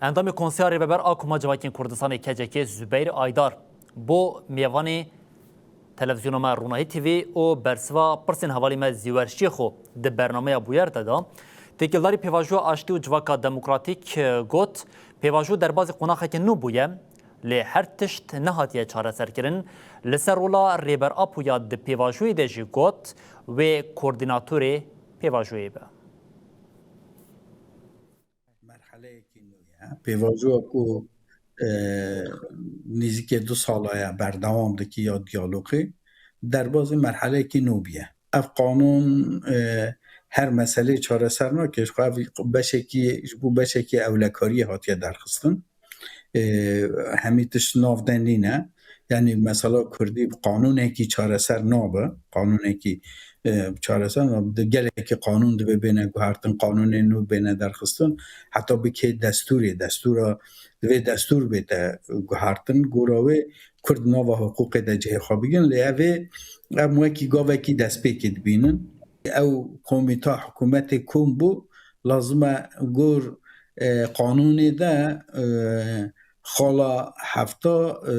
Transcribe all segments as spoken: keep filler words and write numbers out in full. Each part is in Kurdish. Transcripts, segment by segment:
Endamê Konseya Rêveber a Koma Civakên Kurdistanê, K C K, Zubeyr Aydar bû mêvanê televîzyona me Ronahî T V û bersiva pirsên hevalî me Zîwer Şêxo di bernameya Bûyer de da. Têkildarî pêvajoya aştî û civaka demokratîk, e, got, pêvajo derbazî qonaxeke nû bûye, lê her tişt nehatiye çareserkirin. Li ser rola Rêber Apo ya di pêvajoyê de jî got, wê koordînatorê pêvajoyê be. Merheleyekî nû ye. Pêvajoya ku, e, nêzîkê du sala ye berdewam dike ya diyalogê, derbazî merheleyekî nû bûye. Ev qanûn, e, her meseleyê çareser nake, ji xwe ev beşekî, ji bo beşekî ewlekariyê hatiye derxistin. E, hemî tişt nav de nîne. Yanî mesela Kurdî bi qanûnekî çareser nabe. Qanûnekî, e, çareser nabe. Di gelekî qanûn divê bêne guhertin, qanûnên nû bêne derxistin. Heta bikê destûrê, destûra, divê destûr bête guhertin. Gora wê Kurd nava hiqûqê de cihê xwe bigin. Lê ev ê, em wekî gavekî destpêkê dibînin. Ew komîta hikûmetê kom bû, lazim e gor, e, qanûnê de, e, xala hefta, e,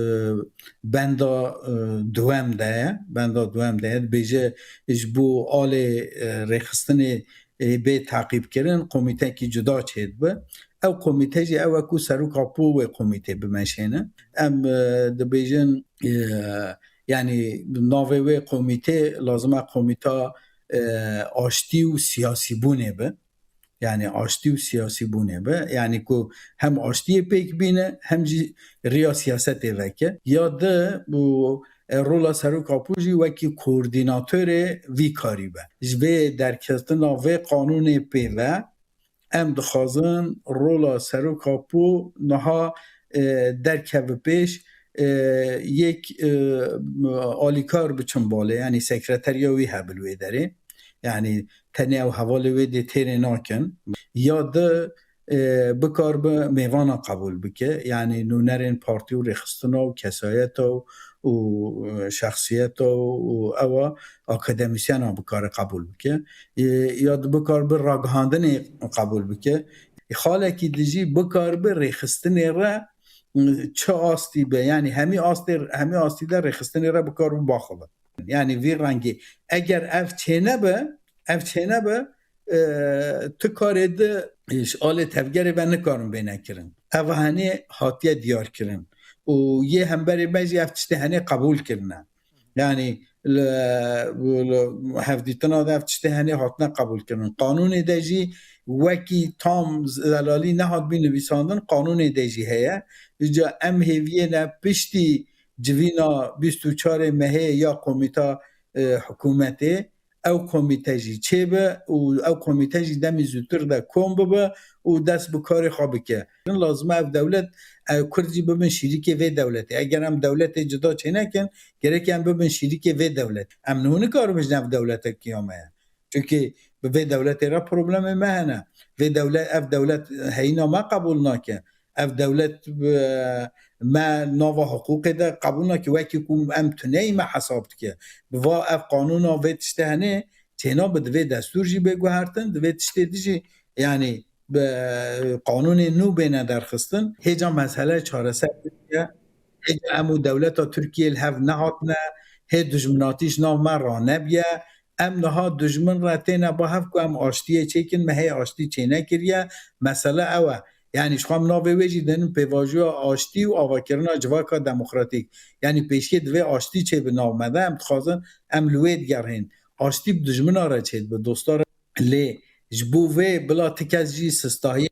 benda, e, duwem de ye, benda duwem de ye, dibêje ji bo alê, e, rêxistinê, e, bê teqîbkirin, komîtekî cuda çêdibe. Ew komîte jî ew e ku serok Apo wê komîtê bimeşêne. Em, e, dibêjin, e, yanî navê wê komîtê lazim e komîta, e, aştî û siyasîbûnê be. Yanî aştî û siyasîbûnê be. Yanî ku hem aştiyê pêk bîne, hem jî riya siyasetê veke. Ya di, û, e, rola serok Apo jî wekî koordînatorê vî karî be. Ji vê derketina vê qanûnê pê ve, em dixwazin rola serok Apo niha, e, derkeve pêş, e, yek, e, alîkar biçin balê, yanî sekreteriya wî hebe li wê derê. Yanî tenê ew hevalê wê dê têrê nakin. Ya di, e, bikar bi mêvana qebûl bike. Yanî nûnerên partî û rêxistina û kesayeta û, û, e, şexsiyeta û, û ewa akademîsyena bikare qebûl bike. E, ya di bikar bi ragihandinê qebûl bike. Xalekî di jî bikar bi rêxistinê re, e, çi astî be, yanî hemî astê, hemî astî de rêxistinê re bikar bi baxi be. Yanî vî rengî. Eger ev çênebe, ev çênebe, e, tu karê di, e, ji alê tevgerê ve nikarin bêne kirin. Ev henê hatiye diyar kirin. Û yê hemberê me jî ev tiştê henê qebûl kirine. Yanî li, li hevdîtina de ev tiştê henê hatine qebûl kirin. Qanûnê de jî wekî tam zelalî nehatbî nivîsandin, qanûnê de jî heye. Îca em hêviyê ne piştî civîna bîst û çarê mehê ya komîta, e, hikûmetê, ew komîte jî çêbe û ew komîte jî demî zûtir de kom bibe û dest bi karê xwe bike. Lazim e ev dewlet, e, Kurd jî bibin şîrîkê vê dewletê. Eger em dewletê cuda çênekin, gerek em bibin şîrîkê vê dewlet. Em niho nikaribin ji nav dewletekî ya me ye. Çunkî bi vê dewletê re problemê me hene. Vê dewlet, ev dewlet heyîna me qebûl nake. Ev dewlet, e, me nava hiqûqê de qebûl nake, wekî ku em tuneyî me hesab dike. Bi va ev qanûna vê tiştê henê çênabe, divê destûr jî bê guhertin, divê tiştê di jî, yanî bi qanûnê nû bêne derxistin. Hêca mesele çareser bike. Hêca em û dewleta Tirkiyê li hev nehatine, hê dijminatî ji nav me ranebiye. Em niha dijmin re têne ba hev ku em aştiyê çêkin, me hê aştî çênekiriye. Mesele ew e. Yanî ji xwe em navê wê jî dinin pêvajoya aştî û avakirina civaka demokratîk. Yanî pêşiyê divê aştî çêbe nav me de. Em dixwazin em li wê digerihên. Aştî bi dijmina re çêdibe, dosta re. Lê ji bo vê bila ti kes jî sistahiyê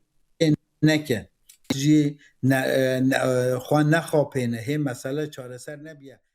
neke. Jî ne, e, ne, e, xwe nexapêne. Hê mesele çareser nebiye.